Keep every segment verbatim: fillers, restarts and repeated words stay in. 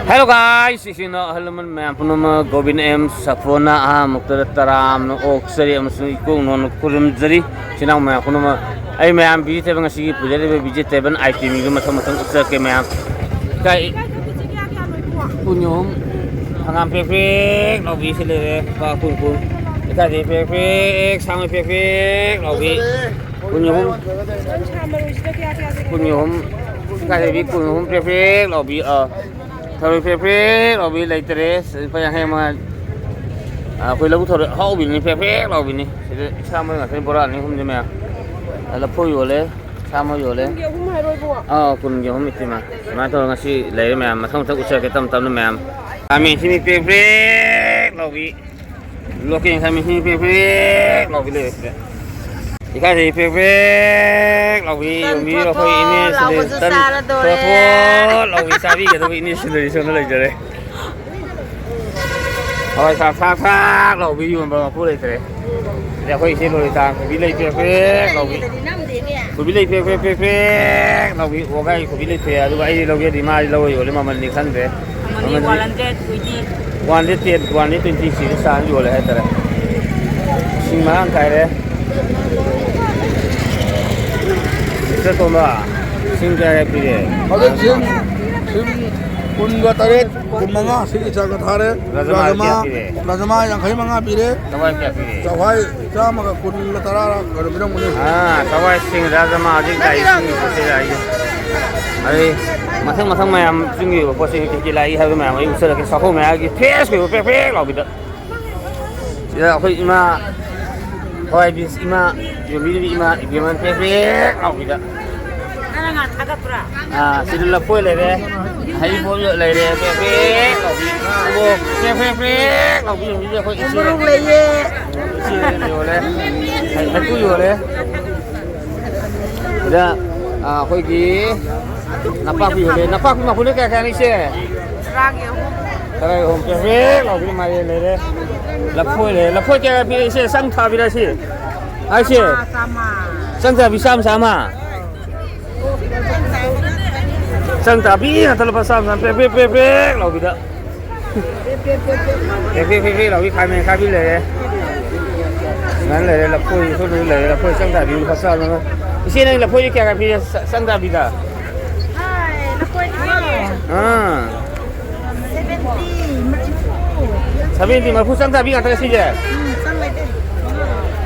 Hello guys, ꯏꯆꯤꯟ ꯏꯅꯥꯎ ꯑꯍꯜ ꯂꯃꯟ ꯃꯌꯥꯝ ꯄꯨꯝꯅꯃꯛ ꯒꯣꯕꯤꯟ ꯑꯦꯝ ꯁꯥꯐꯣꯅ ꯑꯍꯥꯟꯕ ꯃꯛꯇꯗ ꯇꯔꯥꯝꯅ ꯑꯣꯛꯆꯔꯤ ꯑꯃꯁꯨꯡ ꯏꯀꯣꯛ ꯅꯣꯟꯅ ꯈꯨꯔꯨꯝꯖꯔꯤ꯫ ꯏꯆꯤꯟ ꯏꯅꯥꯎ ꯃꯌꯥꯝ ꯄꯨꯝꯅꯃꯛ, ꯑꯩ ꯃꯌꯥꯝ vegetable, ꯉꯁꯤꯒꯤ ꯄꯨꯖꯔꯤꯕ vegetable itemꯁꯤꯡꯗꯨ ꯃꯊꯪ ꯃꯊꯪ ꯎꯠꯆꯔꯛꯀꯦ ꯃꯌꯥꯝ꯫ ꯀꯥꯏ? ꯀꯨꯟ ꯑꯍꯨꯝ, ꯍꯪꯒꯥꯝ ꯄ꯭ꯔꯦꯛ ꯄ꯭ꯔꯦꯛ ꯂꯥꯎꯕꯤꯁꯤ ꯂꯩꯔꯦ, ꯂꯨꯄꯥ ꯀꯨꯟ ꯀꯨꯟ꯫ ꯏꯀꯥꯏꯗꯩ ꯄ꯭ꯔꯦꯛ ꯄ꯭ꯔꯦꯛ, ꯁꯥꯡꯕ ꯄ꯭ꯔꯦꯛ ꯄ꯭ꯔꯦꯛ ꯂꯥꯎꯕꯤ꯫ ꯀꯨꯟ ꯑꯍꯨꯝ꯫ ꯅꯪ ꯁꯥ ꯃꯔꯣꯏꯁꯤꯗ ꯀꯌꯥ ꯀꯌꯥ ꯂꯩꯒꯦ? ꯀꯨꯟ ꯑꯍꯨꯝ꯫ ꯏꯀꯥꯏꯗꯩ ꯀꯨꯟ ꯑꯍꯨꯝ ꯄ꯭ꯔꯦꯛ ꯄ꯭ꯔꯦꯛ ꯂꯥꯎꯕꯤ꯫ ꯑꯥ꯫ ꯊꯔꯣꯏ ꯐ꯭ꯔꯦ ꯐ꯭ꯔꯦ ꯂꯥꯎꯕꯤ ꯂꯩꯇꯔꯦ꯫ ꯂꯨꯄꯥ ꯌꯥꯡꯈꯩ ꯑꯃ꯫ ꯑꯥ, ꯑꯩꯈꯣꯏ ꯂꯧꯕꯨꯛ ꯊꯔꯣꯏ ꯑꯍꯥꯎꯕꯤꯅꯤ, ꯐ꯭ꯔꯦ ꯐ꯭ꯔꯦ ꯂꯥꯎꯕꯤꯅꯤ꯫ ꯁꯤꯗ ꯏꯁꯥ ꯃꯣꯏ ꯉꯥꯛꯇꯅꯤ, ꯕꯣꯔꯥ ꯑꯅꯤ ꯑꯍꯨꯝꯁꯦ ꯃꯌꯥꯝ꯫ ꯑꯥ, ꯂꯐꯨ ꯌꯣꯜꯂꯦ, ꯁꯥ ꯃꯣꯏ ꯌꯣꯜꯂꯦ꯫ ꯀꯨꯟꯒꯤ ꯑꯍꯨꯝ ꯍꯥꯏꯔꯣ ꯏꯕꯨꯡꯉꯣ? ꯑꯥ, ꯀꯨꯟꯒꯤ ꯑꯍꯨꯝ ꯏꯇꯤꯃ꯫ ꯁꯨꯃꯥꯏꯅ ꯇꯧꯔꯒ ꯉꯁꯤ ꯂꯩꯔꯦ ꯃꯌꯥꯝ, ꯃꯊꯪ ꯃꯊꯪ ꯎꯠꯆꯔꯛꯀꯦ ꯇꯞ ꯇꯞꯅ ꯃꯌꯥꯝ꯫ ꯈꯥꯃꯦꯟꯁꯤꯅꯤ ꯐ꯭ꯔꯦ ꯐ꯭ꯔꯦ ꯂꯥꯎꯕꯤ꯫ ꯂꯣꯀꯦꯜ ꯈꯥꯃꯦꯟꯁꯤꯅꯤ ꯐ꯭ꯔꯦ ꯐ꯭ꯔꯦ ꯂꯥꯎꯕꯤ ꯂꯩꯔꯦ ꯁꯤꯗ꯫ ꯏꯀꯥꯏꯗꯩ ꯐ꯭ꯔꯦꯛ ꯐ꯭ꯔꯦꯛ ꯂꯥꯎꯕꯤ ꯇꯟ ꯌꯣꯟꯕꯤ ꯊꯣꯠ ꯑꯩꯈꯣꯏ ꯊꯣꯠ ꯏꯅꯦꯁꯤꯅꯦ꯫ ꯂꯥꯎꯕꯁꯨ ꯇꯟ ꯆꯥꯔꯗꯣꯔꯦ꯫ ꯊꯣꯠ ꯊꯣꯠ ꯂꯥꯎꯕꯤ ꯆꯥꯕꯤꯒꯗꯕ ꯏꯅꯦꯁꯤ ꯂꯩꯔꯤ, ꯁꯣꯝꯗ ꯂꯩꯖꯔꯦ꯫ ꯍꯋꯥꯏ ꯊ꯭ꯔꯥꯛ ꯊ꯭ꯔꯥꯛ ꯊ꯭ꯔꯥꯛ ꯂꯥꯎꯕꯤ ꯌꯣꯟꯕ ꯃꯄꯨ ꯂꯩꯇ꯭ꯔꯦ꯫ ꯑꯗꯩ ꯑꯩꯈꯣꯏ ꯏꯆꯦ ꯂꯣꯔꯤꯇꯥ, ꯀꯣꯕꯤ ꯂꯩ ꯐ꯭ꯔꯦꯛ ꯐ꯭ꯔꯦꯛ ꯂꯥꯎꯕꯤ꯫ ꯀꯣꯕꯤ ꯂꯩ ꯐ꯭ꯔꯦꯛ ꯐ꯭ꯔꯦꯛ ꯐ꯭ꯔꯦꯛ ꯐ꯭ꯔꯦꯛ ꯂꯥꯎꯕꯤ꯫ ꯑꯣ, ꯒꯥꯏ ꯀꯣꯕꯤ ꯂꯩ ꯐ꯭ꯔꯦꯛ, ꯑꯗꯨꯒ ꯑꯩ ꯂꯧꯒꯦꯗꯤ ꯃꯥꯗꯤ ꯂꯧꯔ ꯌꯣꯜꯂꯦ, ꯃꯃꯜꯗꯤ ꯈꯪꯗ꯭ꯔꯦ꯫ ꯃꯃꯜꯗꯤ ꯃꯃꯜꯗꯤ one hundred twenty꯫ One hundred ten, one hundred twenty ꯁꯤꯒꯤ ꯆꯥꯡ ꯌꯣꯜꯂꯦ ꯍꯥꯏꯇꯥꯔꯦ꯫ ꯏꯁꯤꯡ ꯃꯔꯥꯡ ꯀꯥꯏꯔꯦ꯫ ꯁꯤꯁꯇꯔ ꯇꯣꯝꯕ, ꯏꯁꯤꯡ ꯀꯌꯥ ꯀꯌꯥ ꯄꯤꯔꯦ? ꯍꯧꯖꯤꯛ ꯁꯤꯡ, ꯁꯤꯡ ꯀꯨꯟꯒ ꯇꯔꯦꯠ, ꯀꯨꯟ ꯃꯉꯥ ꯁꯤꯒꯤ ꯆꯥꯡꯗ ꯊꯥꯔꯦ꯫ ꯔꯥꯖꯃꯥ ꯔꯥꯖꯃꯥ, ꯀꯌꯥ ꯄꯤꯔꯦ? ꯔꯥꯖꯃꯥ ꯌꯥꯡꯈꯩ ꯃꯉꯥ ꯄꯤꯔꯦ꯫ ꯆꯋꯥꯏ ꯀꯌꯥ ꯄꯤꯔꯦ? ꯆꯋꯥꯏ ꯆꯥꯝꯃꯒ ꯀꯨꯟꯒ ꯇꯔꯥꯔ ꯀꯩꯅꯣ ꯄꯤꯔꯝꯒꯅꯤ꯫ ꯑꯥ, ꯆꯋꯥꯏ ꯁꯤꯡ ꯔꯥꯖꯃꯥ ꯍꯧꯖꯤꯛ ꯂꯥꯛꯏ, ꯁꯤꯡ ꯄꯣꯠꯁꯦ ꯂꯥꯛꯏ꯫ ꯑꯗꯩ ꯃꯊꯪ ꯃꯊꯪ ꯃꯌꯥꯝ ꯆꯤꯡꯒꯤ ꯑꯣꯏꯕ ꯄꯣꯠꯁꯤꯡ ꯀꯩꯀꯩ ꯂꯥꯛꯏ ꯍꯥꯏꯕ ꯃꯌꯥꯝ ꯑꯩ ꯎꯠꯆꯔꯛꯀꯦ꯫ ꯆꯥꯛꯈꯣꯡ ꯃꯌꯥꯒꯤ fresh ꯑꯣꯏꯕ ꯄ꯭ꯔꯦꯛ ꯄ꯭ꯔꯦꯛ ꯂꯥꯎꯕꯤꯗ꯫ ꯁꯤꯗ ꯑꯩꯈꯣꯏ ꯏꯃꯥ, ꯍꯋꯥꯏ ꯕꯤꯟꯁ ꯏꯃꯥ, ꯌꯣꯟꯕꯤꯔꯤꯕ ꯏꯃꯥ ꯏꯕꯦꯝꯃ ꯄ꯭ꯔꯦꯛ ꯄ꯭ꯔꯦꯛ ꯂꯥꯎꯕꯤꯗ꯫ ꯅꯪꯅ ꯉꯥ ꯊꯥꯒꯠꯄ꯭ꯔꯥ? ꯑꯥ, ꯁꯤꯗ ꯂꯐꯣꯏ ꯂꯩꯔꯦ, ꯍꯩꯔꯤꯕꯣꯞ ꯂꯩꯔꯦ, ꯄ꯭ꯔꯦꯛ ꯄ꯭ꯔꯦꯛ ꯂꯥꯎꯕꯤ꯫ ꯑꯣ, ꯄ꯭ꯔꯦꯛ ꯄ꯭ꯔꯦꯛ ꯄ꯭ꯔꯦꯛ ꯂꯥꯎꯕꯤ ꯌꯣꯟꯕꯤꯔꯤꯁꯦ ꯑꯩꯈꯣꯏ ꯏꯆꯦ꯫ ꯃꯣꯔꯣꯛ ꯂꯩꯌꯦ꯫ ꯏꯆꯦ ꯌꯣꯜꯂꯦ, ꯍꯩ-, ꯍꯩꯀ꯭ꯔꯨ ꯌꯣꯜꯂꯦ꯫ ꯁꯤꯗ, ꯑꯥ, ꯑꯩꯈꯣꯏꯒꯤ ꯅꯄꯥꯛꯄꯤ ꯌꯣꯜꯂꯦ꯫ ꯅꯄꯥꯛꯄꯤ ꯃꯄꯨꯟꯗ ꯀꯌꯥ ꯀꯌꯥꯅꯤ, ꯏꯆꯦ? ꯇꯔꯥꯒꯤ ꯑꯍꯨꯝ꯫ ꯇꯔꯥꯒꯤ ꯑꯍꯨꯝ꯫ ꯄ꯭ꯔꯦꯛ ꯄ꯭ꯔꯦꯛ ꯂꯥꯎꯕꯤ ꯃꯥꯏꯔꯦꯟ ꯂꯩꯔꯦ꯫ ꯂꯐꯣꯏ ꯂꯩꯔꯦ꯫ ꯂꯐꯣꯏ ꯀꯌꯥ ꯄꯤꯔꯦ, ꯏꯆꯦ? ꯆꯪ ꯊꯥꯕꯤꯔ ꯁꯤ? ꯍꯥꯏꯁꯦ? ꯆꯥꯝꯃ, ꯆꯥꯝꯃ꯫ ꯆꯪ ꯊꯥꯕꯤ ꯆꯥꯝꯃ, ꯆꯥꯝꯃ꯫ ꯆꯪ ꯇꯥꯕꯤ ꯉꯥꯛꯇ ꯂꯨꯄꯥ ꯆꯥꯝꯃ ꯆꯥꯝꯃ ꯄ꯭ꯔꯦꯛ ꯄ꯭ꯔꯦꯛ ꯄ꯭ꯔꯦꯛ ꯄ꯭ꯔꯦꯛ ꯂꯥꯎꯕꯤꯗ꯫ ꯄ꯭ꯔꯦꯛ ꯄ꯭ꯔꯦꯛ ꯄ꯭ꯔꯦꯛ ꯄ꯭ꯔꯦꯛ ꯂꯥꯎꯕꯤ ꯈꯥꯃꯦꯟ ꯑꯈꯥꯕꯤ ꯂꯩꯔꯦ꯫ ꯁꯨꯃꯥꯏꯅ ꯂꯩꯔꯦ꯫ ꯂꯐꯣꯏ ꯁꯣꯝꯗꯁꯨ ꯂꯩꯔꯦ꯫ ꯂꯐꯣꯏ ꯆꯪ ꯇꯥꯕꯤ ꯂꯨꯄꯥ ꯆꯥꯝꯃ꯫ ꯏꯆꯦ ꯅꯪ ꯂꯐꯣꯏꯗꯤ ꯀꯌꯥ ꯀꯌꯥ ꯄꯤꯔꯦ? ꯆ-, ꯆꯪ ꯇꯥꯕꯤꯗ꯫ ꯍꯥꯏ, ꯂꯐꯣꯏꯗꯤꯅꯦ꯫ ꯑꯥ꯫ ꯁꯚꯦꯟꯇꯤ, ꯃꯔꯤꯐꯨ꯫ ꯁꯚꯦꯟꯇꯤ, ꯃꯔꯤꯐꯨ ꯆꯪ ꯇꯥꯕꯤ ꯉꯥꯛꯇꯅꯦ ꯁꯤꯁꯦ? ꯎꯝ, ꯆꯪ ꯂꯩꯇꯦ꯫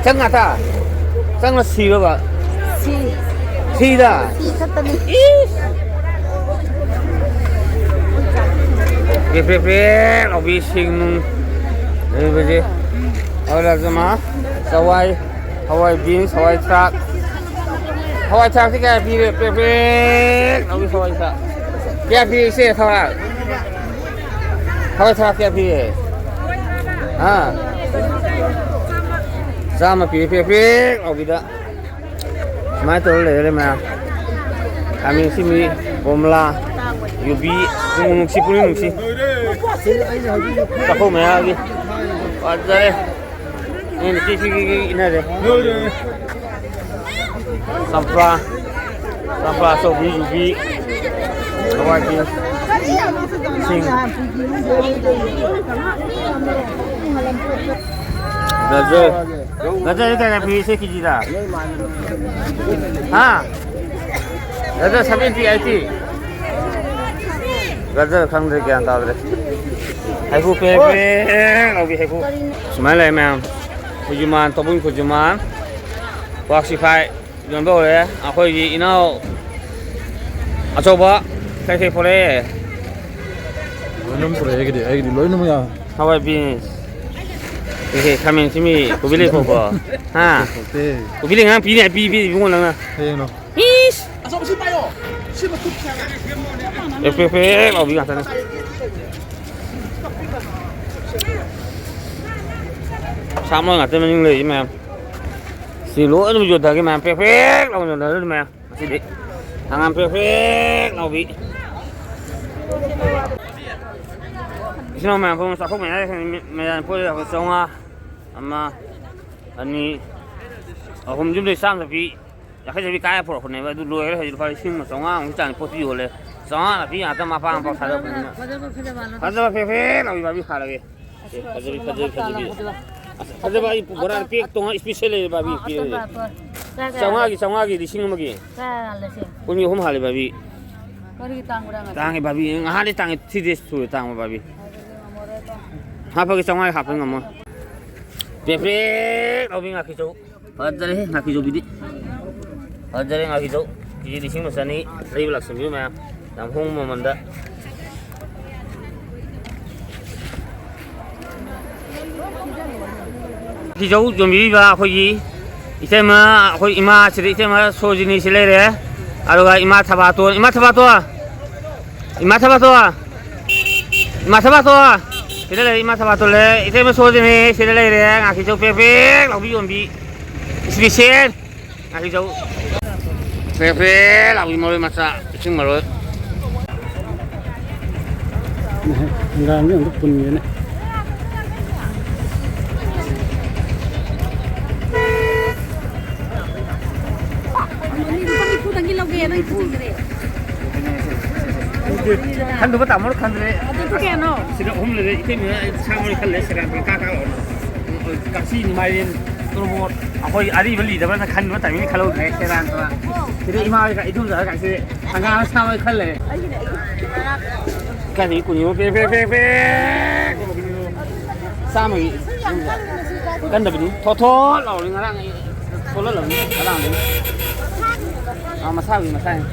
ꯆꯪ ꯉꯥꯛꯇ? ꯆꯪꯅ ꯁꯤꯔꯕ? ꯁꯤ꯫ ꯁꯤꯗ? ꯁꯤ ꯈꯛꯇꯅꯤ꯫ ꯏꯁ! ꯄ꯭ꯔꯦꯛ ꯄ꯭ꯔꯦꯛ ꯄ꯭ꯔꯦꯛ ꯂꯥꯎꯕꯤ ꯁꯤꯡ ꯅꯨꯡ ꯂꯩꯕꯁꯦ꯫ ꯑꯗꯨꯒ ꯔꯥꯖꯃꯥ, ꯆꯋꯥꯏ, ꯍꯋꯥꯏ ꯕꯤꯟꯁ, ꯍꯋꯥꯏ ꯊ꯭ꯔꯥꯛ꯫ ꯍꯋꯥꯏ ꯊ꯭ꯔꯥꯛꯁꯤ ꯀꯌꯥ ꯄꯤꯔꯦ? ꯄ꯭ꯔꯦꯛ ꯄ꯭ꯔꯦꯛ ꯂꯥꯎꯕꯤ ꯍꯋꯥꯏ ꯊ꯭ꯔꯥꯛ꯫ ꯀꯌꯥ ꯄꯤꯔꯦ ꯏꯆꯦ ꯊ꯭ꯔꯥꯛ? ꯍꯋꯥꯏ ꯊ꯭ꯔꯥꯛ ꯀꯌꯥ ꯄꯤꯔꯦ? ꯍꯥ? ꯆꯥꯝꯃ ꯄꯤꯔꯦ, ꯄ꯭ꯔꯦꯛ ꯄ꯭ꯔꯦꯛ ꯂꯥꯎꯕꯤꯗ꯫ ꯁꯨꯃꯥꯏꯅ ꯇꯧꯔ ꯂꯩꯔꯦ ꯃꯌꯥꯝ꯫ ꯈꯥꯃꯦꯟ ꯑꯁꯤꯟꯕꯤ, ꯀꯣꯝꯂꯥ, ꯌꯨꯕꯤ, ꯄꯨꯡ ꯅꯨꯡꯁꯤ, ꯄꯨꯡꯅꯨꯡ ꯅꯨꯡꯁꯤ꯫ ꯆꯥꯛꯈꯨꯝ ꯃꯌꯥꯒꯤ꯫ ꯐꯖꯔꯦ꯫ ꯑꯩꯅ ꯀꯤ ꯀꯤ ꯀꯤ ꯀꯤ ꯏꯟꯅꯔꯦ꯫ ꯆꯝꯄ꯭ꯔꯥ, ꯆꯝꯄ꯭ꯔꯥ ꯑꯆꯧꯕꯤ, ꯌꯨꯕꯤ, ꯍꯋꯥꯏꯕꯤ, ꯁꯤꯡ꯫ ꯒꯖꯔ꯫ ꯒꯖꯔ ꯀꯌꯥ ꯄꯤ ꯁꯤ ꯀꯦꯖꯤꯗ? ꯍꯥ? ꯒꯖꯔ ꯁꯚꯦꯟꯇꯤ, ꯑꯩꯠꯇꯤ꯫ ꯒꯖꯔ ꯈꯪꯗ꯭ꯔꯦ, ꯒ꯭ꯌꯥꯟ ꯇꯥꯗ꯭ꯔꯦ꯫ ꯍꯩꯀ꯭ꯔꯨ ꯄꯦ ꯄꯦ ꯂꯥꯎꯕꯤ ꯍꯩꯀ꯭ꯔꯨ꯫ ꯁꯨꯃꯥꯏꯅ ꯂꯩ ꯃꯌꯥꯝ꯫ ꯈꯨꯖꯨꯃꯥꯟ, ꯇꯧꯕꯨꯜ ꯈꯨꯖꯨꯃꯥꯟ꯫ ꯀ꯭ꯋꯥꯛ ꯁꯤꯐꯥꯏ ꯌꯣꯟꯕ ꯍꯧꯔꯦ꯫ ꯑꯩꯈꯣꯏꯒꯤ ꯏꯅꯥꯎ ꯑꯆꯧꯕ ꯀꯩꯀꯩ ꯄꯨꯔꯛꯑꯦ? ꯂꯣꯏꯅꯃꯛ ꯄꯨꯔꯛꯑꯦ ꯑꯩꯒꯤꯗꯤ, ꯑꯩꯒꯤꯗꯤ ꯂꯣꯏꯅꯃꯛ ꯌꯥꯎꯔꯦ꯫ ꯍꯋꯥꯏ ꯕꯤꯟꯁ꯫ ꯀꯩꯀꯩ ꯈꯥꯃꯦꯟ ꯑꯁꯤꯟꯕꯤ, ꯀꯣꯕꯤ ꯂꯩ ꯄꯨꯔꯛꯄ꯭ꯔꯣ? ꯍꯥ? ꯄꯨꯔꯛꯇꯦ꯫ ꯀꯣꯕꯤ ꯂꯩ ꯉꯔꯥꯡ ꯄꯤꯅꯦ, ꯄꯤ, ꯄꯤ, ꯏꯕꯨꯡꯉꯣ ꯅꯪꯅ꯫ ꯍꯌꯦꯡꯅꯣ꯫ ꯏꯁ! ꯑꯆꯧꯕꯁꯤ ꯄꯥꯏꯌꯣ꯫ ꯁꯤ ꯃꯈꯨꯠ ꯁꯥꯡꯅ꯫ ꯄ꯭ꯔꯦꯛ ꯄ꯭ꯔꯦꯛ ꯄ꯭ꯔꯦꯛ ꯂꯥꯎꯕꯤ ꯉꯥꯛꯇꯅꯦ꯫ ꯁꯥ ꯃꯔꯣꯏ ꯉꯥꯛꯇ ꯃꯅꯤꯡ ꯂꯩꯔꯤ ꯃꯌꯥꯝ꯫ ꯁꯤ ꯂꯣꯏꯅꯃꯛ ꯌꯣꯟꯊꯒꯦ ꯃꯌꯥꯝ, ꯄ꯭ꯔꯦꯛ ꯄ꯭ꯔꯦꯛ ꯂꯥꯎꯅ ꯌꯣꯟꯊꯔꯅꯤ ꯃꯌꯥꯝ꯫ ꯉꯁꯤꯗꯤ ꯍꯪꯒꯥꯝ ꯄ꯭ꯔꯦꯛ ꯄ꯭ꯔꯦꯛ ꯂꯥꯎꯕꯤ꯫ ꯏꯆꯤꯟ ꯏꯅꯥꯎ ꯃꯌꯥꯝ ꯄꯨꯝꯅꯃꯛ ꯆꯥꯊꯣꯛ ꯃꯌꯥ ꯃꯌꯥꯝ ꯄꯣꯠ ꯆꯥꯝꯃꯉꯥ, ꯑꯃ, ꯑꯅꯤ, ꯑꯍꯨꯝ, ꯌꯨꯝꯗꯩ ꯆꯥꯝꯃ ꯆꯠꯄꯤ, ꯌꯥꯡꯈꯩ ꯆꯠꯄꯤ ꯀꯥꯏꯔ ꯄꯨꯔꯛꯄꯅꯦꯕ꯫ ꯑꯗꯨ ꯂꯣꯏꯈ꯭ꯔꯦ꯫ ꯍꯧꯖꯤꯛ ꯂꯨꯄꯥ ꯂꯤꯁꯤꯡ ꯑꯃ ꯆꯥꯝꯃꯉꯥꯃꯨꯛꯀꯤ ꯆꯥꯡ ꯄꯣꯠꯇꯨ ꯌꯣꯜꯂꯦ꯫ ꯆꯥꯝꯃꯉꯥ ꯄꯤ ꯉꯥꯛꯇ ꯃꯄꯥ ꯃꯄꯥ ꯊꯥꯗꯣꯛꯄꯅꯤꯅ꯫ ꯐꯖꯕ ꯐꯖꯕ ꯂꯧ꯫ ꯐꯖꯕ ꯐꯦ ꯐꯦ ꯂꯥꯎꯕꯤ ꯕꯥꯕꯤ ꯐꯥꯔꯒꯦ꯫ ꯑꯦ, ꯐꯖꯕꯤ, ꯐꯖꯕꯤ, ꯐꯖꯕꯤ꯫ ꯑꯁ, ꯐꯖꯕ ꯑꯩ ꯕꯣꯔꯥ ꯄꯦꯛ ꯇꯣꯉꯥꯟ special ꯂꯩꯔꯦ ꯕꯥꯕꯤ, ꯄꯤꯔꯒꯦ꯫ ꯆꯥꯝꯃꯉꯥꯒꯤ, ꯆꯥꯝꯃꯉꯥꯒꯤ, ꯂꯤꯁꯤꯡ ꯑꯃꯒꯤ꯫ ꯀꯨꯟꯒꯤ ꯑꯍꯨꯝ ꯍꯥꯜꯂꯦ ꯕꯥꯕꯤ꯫ ꯀꯔꯤꯒꯤ ꯇꯥꯡꯕ꯭ꯔꯥ ꯉꯁꯤ? ꯇꯥꯡꯉꯦ ꯕꯥꯕꯤ, ꯉꯍꯥꯟꯗꯤ ꯇꯥꯡꯉꯦ, three days ꯁꯨꯔꯦ ꯇꯥꯡꯕ ꯕꯥꯕꯤ꯫ ꯑꯗꯨꯗꯤ ꯉꯝꯃꯔꯣꯏꯀꯣ꯫ ꯍꯥꯞꯄꯒꯦ, ꯆꯥꯝꯃꯉꯥꯒꯤ ꯍꯥꯞꯄ ꯉꯝꯃꯣꯏ꯫ ꯄ꯭ꯔꯦꯛ ꯄ꯭ꯔꯦꯛ ꯂꯥꯎꯕꯤ ꯉꯥꯀꯤꯆꯧ꯫ ꯐꯖꯔꯦꯍꯦ, ꯉꯥꯀꯤꯆꯧꯕꯤꯗꯤ꯫ ꯐꯖꯔꯦ, ꯉꯥꯀꯤꯆꯧ꯫ ꯀꯦ ꯖꯤ ꯂꯤꯁꯤꯡ ꯑꯃ ꯆꯅꯤ꯫ ꯂꯩꯕ ꯂꯥꯛꯁꯟꯕꯤꯌꯨ ꯃꯌꯥꯝ꯫ ꯌꯥꯝ ꯍꯣꯡꯕ ꯃꯃꯜꯗ꯫ ꯉꯥꯀꯤꯆꯧ ꯌꯣꯟꯕꯤꯔꯤꯕ ꯑꯩꯈꯣꯏꯒꯤ ꯏꯇꯩꯃ, ꯑꯩꯈꯣꯏ ꯏꯃꯥ, ꯁꯤꯗ ꯏꯇꯩꯃ ꯁꯣꯔꯣꯖꯤꯅꯤ ꯁꯤ ꯂꯩꯔꯦ꯫ ꯑꯗꯨꯒ ꯏꯃꯥ ꯊꯕꯥꯇꯣꯟ, ꯏꯃꯥ ꯊꯕꯥꯇꯣꯟ! ꯏꯃꯥ ꯊꯕꯥꯇꯣꯟ! ꯏꯃꯥ ꯊꯕꯥꯇꯣꯟ! ꯁꯤꯗ ꯂꯩꯔꯦ, ꯏꯃꯥ ꯊꯕꯥꯇꯣꯟ ꯂꯩꯔꯦ, ꯏꯇꯩꯃ ꯁꯣꯔꯣꯖꯤꯅꯤ ꯁꯤꯗ ꯂꯩꯔꯦ, ꯉꯥꯀꯤꯆꯧ ꯄ꯭ꯔꯦꯛ ꯄ꯭ꯔꯦꯛ ꯂꯥꯎꯕꯤ ꯌꯣꯟꯕꯤ꯫ Special꯫ ꯉꯥꯀꯤꯆꯧ꯫ ꯐ꯭ꯔꯦ ꯐ꯭ꯔꯦ ꯂꯥꯎꯕꯤ ꯃꯔꯣꯏ ꯃꯆꯥ, ꯏꯁꯤꯡ ꯃꯔꯣꯏ꯫ ꯍꯪꯒꯥꯝꯁꯦ ꯑꯝꯇ ꯄꯨꯟꯒꯦꯅꯦ꯫ ꯂꯨꯄꯥ ꯅꯤꯐꯨꯗꯪꯒꯤ ꯂꯧꯒꯦ, ꯅꯪ ꯏꯐꯨ ꯆꯤꯡꯗ꯭ꯔꯦ꯫ ꯈꯟꯗꯕ ꯇꯥꯃꯣꯅ ꯈꯟꯗ꯭ꯔꯦ꯫ ꯑꯗꯨ ꯀꯌꯥꯅꯣ? ꯁꯤꯗ ꯑꯍꯨꯝ ꯂꯩꯔꯦ, ꯏꯇꯩꯃ ꯁꯥ ꯃꯔꯣꯏ ꯈꯜꯂꯦ, ꯁꯦꯔꯥꯟ ꯇꯨꯔꯥꯟ ꯀꯥ ꯀꯥ ꯂꯥꯎꯅ꯫ ꯀꯛꯆꯤꯡ ꯃꯥꯏꯔꯦꯟ ꯇꯣꯔꯕꯣꯠ꯫ ꯑꯩꯈꯣꯏ ꯑꯔꯤꯕ ꯂꯤꯗꯕ꯭ꯔꯅ ꯈꯟꯕ ꯇꯥꯏꯃꯤꯡ ꯈꯜꯍꯧꯗ꯭ꯔꯦ꯫ ꯁꯦꯔꯥꯟ ꯇꯨꯔꯥꯟ꯫ ꯁꯤꯗ ꯏꯃꯥ ꯍꯣꯏꯒ ꯏꯗꯣꯝꯆꯥ ꯍꯣꯏ ꯀꯥꯏꯁꯦ ꯍꯪꯒꯥꯝ ꯑꯁꯥꯕ ꯈꯜꯂꯦ꯫ ꯀꯥꯏꯗꯒꯤ ꯀꯨꯟ ꯌꯧ-, ꯄꯦ, ꯄꯦ, ꯄꯦ, ꯄꯦ꯫ ꯆꯥꯝꯃꯒꯤ ꯀꯟꯗꯕꯅꯤ꯫ ꯊꯣꯠ ꯊꯣꯠ ꯂꯥꯎꯔꯤ ꯉꯔꯥꯡ ꯑꯩ ꯊꯣꯠꯍꯜꯂꯕꯅꯤ ꯉꯔꯥꯡꯗꯒꯤ꯫ ꯑꯥ, ꯃꯁꯥꯒꯤ ꯃꯁꯥꯒꯤ꯫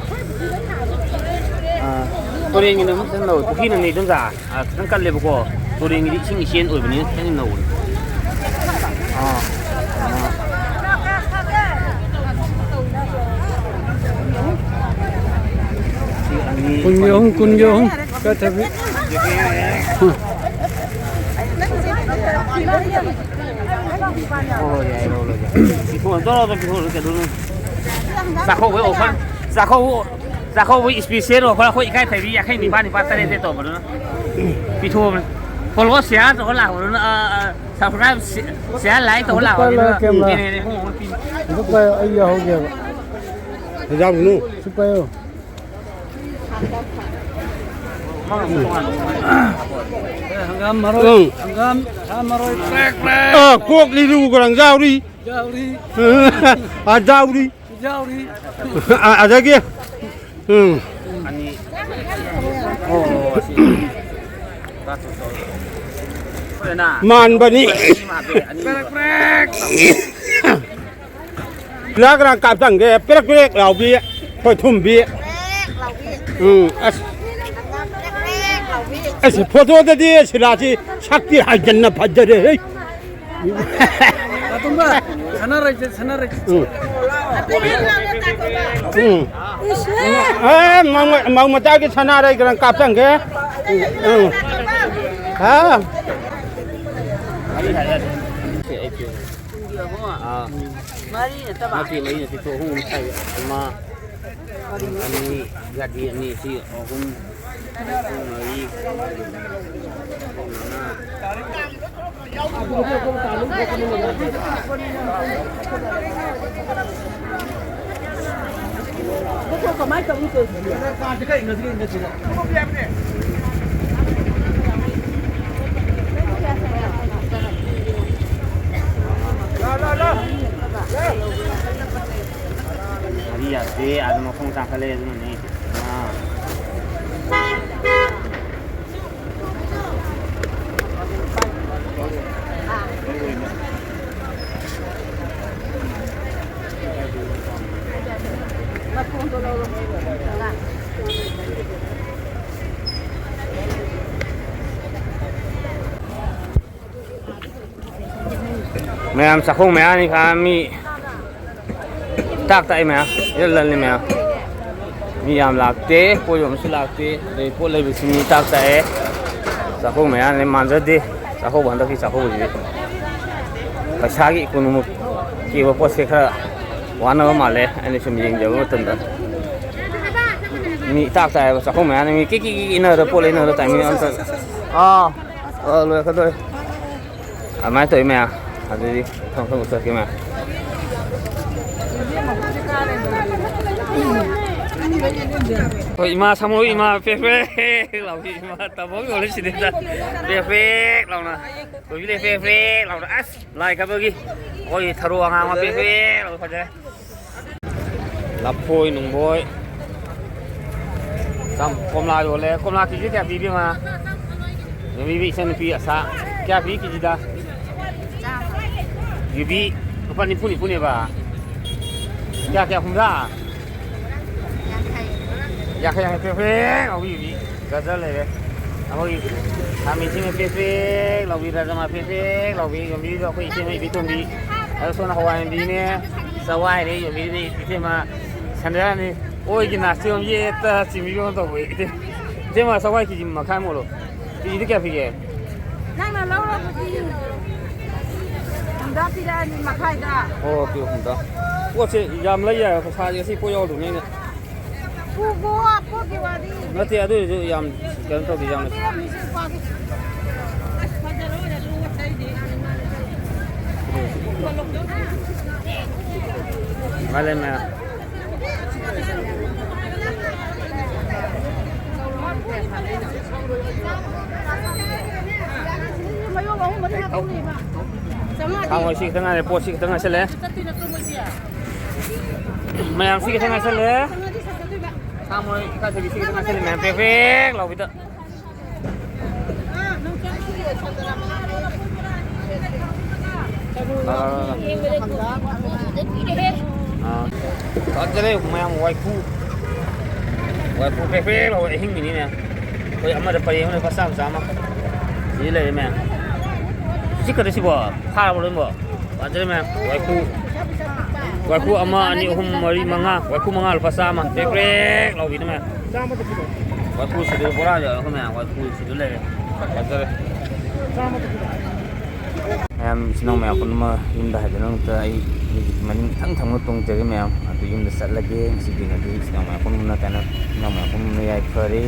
ꯑꯥ, ꯇꯨꯔꯦꯟꯒꯤꯅ ꯑꯃꯨꯛ ꯈꯤꯇꯪ ꯂꯧꯋꯦ꯫ ꯄꯨꯈ꯭ꯔꯤꯅꯅꯦ ꯏꯗꯣꯝꯆꯥ꯫ ꯑꯥ, ꯈꯤꯇꯪ ꯀꯜꯂꯦꯕꯀꯣ꯫ ꯇꯨꯔꯦꯟꯒꯤꯗꯤ ꯏꯁꯤꯡ ꯏꯆꯦꯟ ꯑꯣꯏꯕꯅꯤꯅ ꯈꯤꯇꯪ ꯅꯧꯕꯅꯤ꯫ ꯑꯥ, ꯑꯥ꯫ ꯁꯤ ꯑꯅꯤ꯫ ꯀꯨꯟꯒꯤ ꯑꯍꯨꯝ, ꯀꯨꯟꯒꯤ ꯑꯍꯨꯝ꯫ ꯀꯠꯊꯕꯤ꯫ ꯍꯣꯏ, ꯍꯣꯏ, ꯌꯥꯏ, ꯂꯧꯔꯣ, ꯂꯧꯔꯣ꯫ ꯄꯤꯊꯣꯛꯑꯣ, ꯇꯧꯔꯣ, ꯑꯗꯨꯝ ꯄꯤꯊꯣꯛꯑꯣ, ꯀꯩꯗꯧꯅꯣ? ꯆꯥꯛꯀꯧꯕꯩ offer, ꯆꯥꯛꯀꯧꯕ ꯆꯥꯛꯀꯧꯕ special offer ꯑꯩꯈꯣꯏ ꯏꯀꯥꯏ ꯊꯕꯤ ꯌꯥꯡꯈꯩ ꯅꯤꯄꯥꯟ ꯅꯤꯄꯥꯟ ꯇꯔꯦꯠꯇ ꯇꯧꯕꯗꯨꯅ ꯄꯤꯊꯣꯛꯑꯕꯅꯤ꯫ Follow share ꯇꯧꯔ ꯂꯥꯛꯄꯗꯨꯅ, ꯑ, ꯑ, subscribe, share, like ꯇꯧꯔ ꯂꯥꯛꯄꯗꯨꯅ ꯀꯦꯃꯦꯔꯥ꯫ ꯍꯦꯟꯅ ꯍꯦꯟꯅ ꯍꯣꯡꯕ ꯄꯤ꯫ ꯑꯝꯇ ꯄꯥꯏꯌꯣ, ꯑꯩ ꯌꯥꯎꯍꯧꯒꯦꯕ꯫ ꯌꯥꯎꯔꯨꯅꯨ꯫ ꯁꯤ ꯄꯥꯏꯌꯣ꯫ ꯍꯪꯒꯥꯝ ꯃꯔꯣꯏ, ꯎꯝ꯫ ꯍꯪꯒꯥꯝ, ꯁꯥ ꯃꯔꯣꯏ, ꯄ꯭ꯔꯦꯛ ꯄ꯭ꯔꯦꯛ꯫ ꯑ, ꯀꯣꯛꯂꯤꯗꯨ ꯒꯔꯪ ꯌꯥꯎꯔꯤ꯫ ꯌꯥꯎꯔꯤ꯫ ꯑ, ꯌꯥꯎꯔꯤ꯫ ꯌꯥꯎꯔꯤ꯫ ꯑ, ꯑꯗꯒꯤ, ꯎꯝ꯫ ꯑꯅꯤ꯫ ꯑꯣ, ꯑꯁꯤ꯫ ꯃꯥꯟꯕꯅꯤ꯫ ꯑꯅꯤ ꯍꯥꯞꯄꯦ, ꯑꯅꯤ꯫ ꯄ꯭ꯔꯦꯛ ꯄ꯭ꯔꯦꯛ꯫ ꯂꯥꯛ ꯂꯥꯛ ꯀꯥꯞꯆꯪꯒꯦ꯫ ꯄꯦꯔꯦꯛ ꯄꯦꯔꯦꯛ ꯂꯥꯎꯕꯤ꯫ ꯑꯩꯈꯣꯏ ꯊꯨꯝꯕꯤ꯫ ꯎꯝ, ꯑꯁ꯫ ꯑꯁ, ꯐꯣꯇꯣꯗꯗꯤ ꯁꯤꯂꯥꯁꯤ ꯁꯛꯇꯤ ꯍꯥꯏꯖꯟꯅ ꯐꯖꯔꯦ, ꯍꯦ꯫ ꯇꯥꯇꯣꯝꯕ, ꯁꯥꯟꯅꯔꯣꯏꯁꯦ, ꯁꯥꯟꯅꯔꯣꯏꯁꯦ꯫ ꯎꯝ꯫ ꯎꯝ꯫ ꯑꯦ, ꯃꯧ, ꯃꯧ ꯃꯆꯥꯒꯤ ꯁꯅꯥꯔꯩ ꯈꯔ ꯀꯥꯞꯆꯪꯒꯦ꯫ ꯎꯝ꯫ ꯍꯥ? ꯑꯥ꯫ ꯃꯔꯤ ꯅꯠꯇꯕ? ꯅꯠꯇꯦ, ꯃꯔꯤ ꯅꯠꯇꯦ, ꯁꯣ ꯑꯍꯨꯝ ꯑꯍꯨꯝ ꯁꯥꯏ꯫ ꯑꯃ, ꯑꯅꯤ, ꯌꯥꯗꯦ, ꯑꯅꯤ, ꯁꯤ ꯑꯍꯨꯝ, ꯃꯔꯤ, ꯃꯉꯥ꯫ ꯃꯔꯤ ꯌꯥꯗꯦ, ꯑꯗꯨ ꯃꯈꯣꯡ ꯇꯥꯡꯈꯠꯂꯦ, ꯑꯗꯨꯅꯅꯦ꯫ ꯑꯥ꯫ ꯃꯌꯥꯝ ꯆꯥꯛꯈꯨꯝ ꯃꯌꯥꯅꯤ ꯈꯥ ꯃꯤ ꯇꯥꯛ ꯇꯥꯛꯏ ꯃꯌꯥꯝ, ꯏꯔꯜ ꯂꯜꯂꯤ ꯃꯌꯥꯝ꯫ ꯃꯤ ꯌꯥꯝ ꯂꯥꯛꯇꯦ, ꯄꯣꯠ ꯌꯣꯟꯕꯁꯨ ꯂꯥꯛꯇꯦ, ꯑꯗꯩ ꯄꯣꯠ ꯂꯩꯕꯁꯨ ꯃꯤ ꯇꯥꯛ ꯇꯥꯛꯑꯦ꯫ ꯆꯥꯛꯈꯨꯝ ꯃꯌꯥꯅꯤ ꯃꯥꯟꯖꯗꯦ꯫ ꯆꯥꯛꯀꯧꯕ, ꯍꯟꯗꯛꯀꯤ ꯆꯥꯛꯀꯧꯕꯁꯤꯗꯤ ꯄꯩꯁꯥꯒꯤ ꯏꯀꯣꯅꯣꯃꯤꯛꯀꯤ ꯑꯣꯏꯕ ꯄꯣꯠꯁꯦ ꯈꯔ ꯋꯥꯅꯕ ꯃꯥꯜꯂꯦ, ꯑꯩꯅ ꯁꯨꯝ ꯌꯦꯡꯖꯕ ꯃꯇꯝꯗ꯫ ꯃꯤ ꯏꯇꯥꯛ ꯇꯥꯏꯌꯦꯕ, ꯆꯥꯛꯈꯨꯝ ꯃꯌꯥꯅꯤ ꯃꯤ ꯀꯤꯛ ꯀꯤꯛ ꯀꯤꯛ ꯏꯟꯅꯕꯗ, ꯄꯣꯠ ꯂꯩꯅꯕꯗ ꯇꯥꯏꯃꯤꯡ ꯑꯝꯇ꯫ ꯑꯥ, ꯑꯥ, ꯂꯣꯏꯔꯛꯀꯗꯧꯔꯦ꯫ ꯑꯗꯨꯃꯥꯏꯅ ꯇꯧꯋꯤ ꯃꯌꯥꯝ꯫ ꯑꯗꯨꯗꯤ ꯃꯊꯪ ꯃꯊꯪ ꯎꯠꯆꯔꯛꯀꯦ ꯃꯌꯥꯝ꯫ ꯑꯩꯈꯣꯏ ꯏꯃꯥ ꯁꯥꯃꯨ, ꯏꯃꯥ ꯄꯦꯛ ꯄꯦꯛ ꯂꯥꯎꯕꯤ, ꯏꯃꯥ ꯇꯥꯃꯣ ꯌꯣꯜꯂꯤ ꯁꯤꯗꯩꯗ ꯄꯦꯛ ꯄꯦꯛ ꯂꯥꯎꯅ꯫ ꯀꯣꯏꯕꯤ ꯂꯩ ꯄꯦꯛ ꯄꯦꯛ ꯂꯥꯎꯅ꯫ ꯑꯁ, ꯂꯥꯏ ꯀꯞꯄꯒꯤ ꯑꯩꯈꯣꯏ ꯊꯔꯣ ꯑꯉꯥꯡꯕ ꯄꯦꯛ ꯄꯦꯛ ꯂꯥꯎꯅ ꯐꯖꯔꯦ꯫ ꯂꯐꯣꯏ ꯅꯨꯡꯕꯣꯏ꯫ ꯆꯝ-, ꯀꯣꯝꯂꯥ ꯌꯣꯜꯂꯦ꯫ ꯀꯣꯝꯂꯥ ꯀꯦꯖꯤ ꯀꯌꯥ ꯄꯤꯕꯤ, ꯏꯃꯥ? ꯌꯣꯟꯕꯤꯕꯤ ꯏꯆꯟꯅꯨꯄꯤ ꯑꯁꯥ꯫ ꯀꯌꯥ ꯄꯤ ꯀꯦꯖꯤꯗ? ꯌꯨꯕꯤ ꯂꯨꯄꯥ ꯅꯤꯐꯨ ꯅꯤꯐꯨꯅꯦꯕ꯫ ꯀꯌꯥ ꯀꯌꯥ ꯍꯨꯝꯗ꯭ꯔꯥ? ꯌꯥꯡꯈꯩ ꯌꯥꯡꯈꯩ ꯄꯦꯛ ꯄꯦꯛ ꯂꯥꯎꯕꯤ ꯌꯨꯕꯤ꯫ ꯒꯖꯔ ꯂꯩꯔꯦ꯫ ꯑꯩꯈꯣꯏꯒꯤ ꯈꯥꯃꯦꯟꯁꯤꯟ ꯄꯦꯛ ꯄꯦꯛ ꯂꯥꯎꯕꯤ, ꯔꯥꯖꯃꯥ ꯄꯦꯛ ꯄꯦꯛ ꯂꯥꯎꯕꯤ ꯌꯣꯟꯕꯤꯔꯤꯕ ꯑꯩꯈꯣꯏ ꯏꯆꯦ ꯏꯕꯦꯇꯣꯟꯕꯤ꯫ ꯑꯗꯣ ꯁꯣꯝꯗ ꯍꯋꯥꯏ ꯃꯨꯕꯤꯅꯦ, ꯆꯋꯥꯏꯅꯦ ꯌꯣꯟꯕꯤꯔꯤꯕ ꯏꯇꯩꯃ ꯁꯟꯗ꯭ꯌꯥꯅꯤ꯫ ꯑꯣꯏꯒꯤ ꯅꯥꯁꯇꯨ ꯌꯥꯝ ꯌꯦꯠꯇ ꯆꯤꯡꯕꯤꯕ ꯑꯃ ꯇꯧꯕ ꯏꯇꯩ-, ꯏꯇꯩꯃ, ꯆꯋꯥꯏ ꯀꯦꯖꯤ ꯃꯈꯥꯏ ꯑꯃ ꯑꯣꯜꯂꯣ꯫ ꯀꯦꯖꯤꯗ ꯀꯌꯥ ꯄꯤꯒꯦ? ꯅꯪꯅ ꯂꯧꯔꯕꯨꯗꯤ ꯍꯨꯝꯗ꯭ꯔꯥ ꯄꯤꯔꯛꯑꯅꯤ ꯃꯈꯥꯏꯗ꯫ ꯑꯣ, ꯀꯤꯂꯣ ꯍꯨꯝꯗ꯭ꯔꯥ꯫ ꯄꯣꯠꯁꯦ ꯌꯥꯝ ꯂꯩ ꯌꯥꯏ, ꯄꯩꯁꯥꯁꯦ ꯉꯁꯤ ꯄꯣꯠ ꯌꯥꯎꯗꯕꯅꯤꯅ꯫ ꯄꯨꯒꯣ, ꯄꯣꯠꯀꯤ ꯋꯥꯗꯤ꯫ ꯅꯠꯇꯦ, ꯑꯗꯨ ꯑꯣꯏꯔꯁꯨ ꯌꯥꯝ ꯀꯩꯅꯣ ꯇꯧꯗꯦ, ꯌꯥꯝꯅ꯫ ꯄꯤꯔꯝꯃꯤꯁꯦ ꯂꯨꯄꯥꯒꯤ꯫ ꯃꯥꯂꯦꯝ ꯃꯌꯥꯝ꯫ ꯆꯥꯝꯃꯉꯥꯗꯤ꯫ ꯁꯥꯃꯣꯏ ꯁꯤ ꯈꯤꯇꯪ ꯉꯥꯏꯔꯦ, ꯄꯣꯠꯁꯤ ꯈꯤꯇꯪ ꯉꯥꯏꯁꯜꯂꯦ꯫ ꯃꯌꯥꯝ ꯁꯤ ꯈꯤꯇꯪ ꯉꯥꯏꯁꯜꯂꯦ꯫ ꯁꯥꯃꯣꯏ ꯏꯀꯥꯏꯊꯕꯤ ꯁꯤ ꯈꯤꯇꯪ ꯉꯥꯏꯁꯜꯂꯦ, ꯃꯌꯥꯝ ꯄ꯭ꯔꯦꯛ ꯄ꯭ꯔꯦꯛ ꯂꯥꯎꯕꯤꯗ꯫ ꯑꯥ꯫ ꯐꯖꯔꯦ ꯃꯌꯥꯝ, ꯋꯥꯏꯈꯨ꯫ ꯋꯥꯏꯈꯨ ꯄ꯭ꯔꯦꯛ ꯄ꯭ꯔꯦꯛ ꯂꯥꯎꯋꯦ, ꯑꯍꯤꯡꯕꯤꯅꯤꯅꯦ꯫ ꯑꯩꯈꯣꯏ ꯑꯃꯗ ꯄꯔꯦꯡ ꯑꯃꯗ ꯂꯨꯄꯥ ꯆꯥꯝꯃ ꯆꯥꯝꯃ꯫ ꯁꯤꯗ ꯂꯩꯔꯦ ꯃꯌꯥꯝ꯫ ꯆꯤꯛꯀꯗ꯭ꯔ ꯁꯤꯕꯣ? ꯐꯥꯔꯕꯣ ꯂꯣꯏꯅꯕꯣ? ꯐꯖꯔꯦ ꯃꯌꯥꯝ꯫ ꯋꯥꯏꯈꯨ꯫ ꯋꯥꯏꯈꯨ ꯑꯃ, ꯑꯅꯤ, ꯑꯍꯨꯝ, ꯃꯔꯤ, ꯃꯉꯥ꯫ ꯋꯥꯏꯈꯨ ꯃꯉꯥ ꯂꯨꯄꯥ ꯆꯥꯝꯃ꯫ ꯄ꯭ꯔꯦꯛ ꯄ꯭ꯔꯦꯛ ꯂꯥꯎꯕꯤꯗꯣ ꯃꯌꯥꯝ꯫ ꯋꯥꯏꯈꯨ ꯁꯤꯗ ꯕꯣꯔꯥꯗ ꯑꯩꯈꯣꯏ ꯃꯌꯥꯝ ꯋꯥꯏꯈꯨ ꯁꯤꯗ ꯂꯩꯔꯦ꯫ ꯐꯖꯔꯦ꯫ ꯃꯌꯥꯝ, ꯏꯆꯤꯟ ꯏꯅꯥꯎ ꯃꯌꯥꯝ ꯄꯨꯝꯅꯃꯛ ꯌꯨꯝꯗ ꯍꯥꯏꯗꯅ ꯑꯃꯨꯛꯇ ꯑꯩ ꯃꯅꯤꯡ ꯏꯊꯪ ꯊꯪꯅ ꯇꯣꯡꯖꯔꯦ ꯃꯌꯥꯝ꯫ ꯑꯗꯨ ꯌꯨꯝꯗ ꯆꯠꯂꯒꯦ꯫ ꯉꯁꯤꯒꯤ ꯑꯣꯏꯅꯗꯤ ꯏꯆꯤꯟ ꯏꯅꯥꯎ ꯃꯌꯥꯝ ꯄꯨꯝꯅꯃꯛꯅ ꯀꯩꯅꯣ, ꯏꯆꯤꯟ ꯏꯅꯥꯎ ꯃꯌꯥꯝ ꯄꯨꯝꯅꯃꯛꯅ ꯌꯥꯏꯐꯔꯦ꯫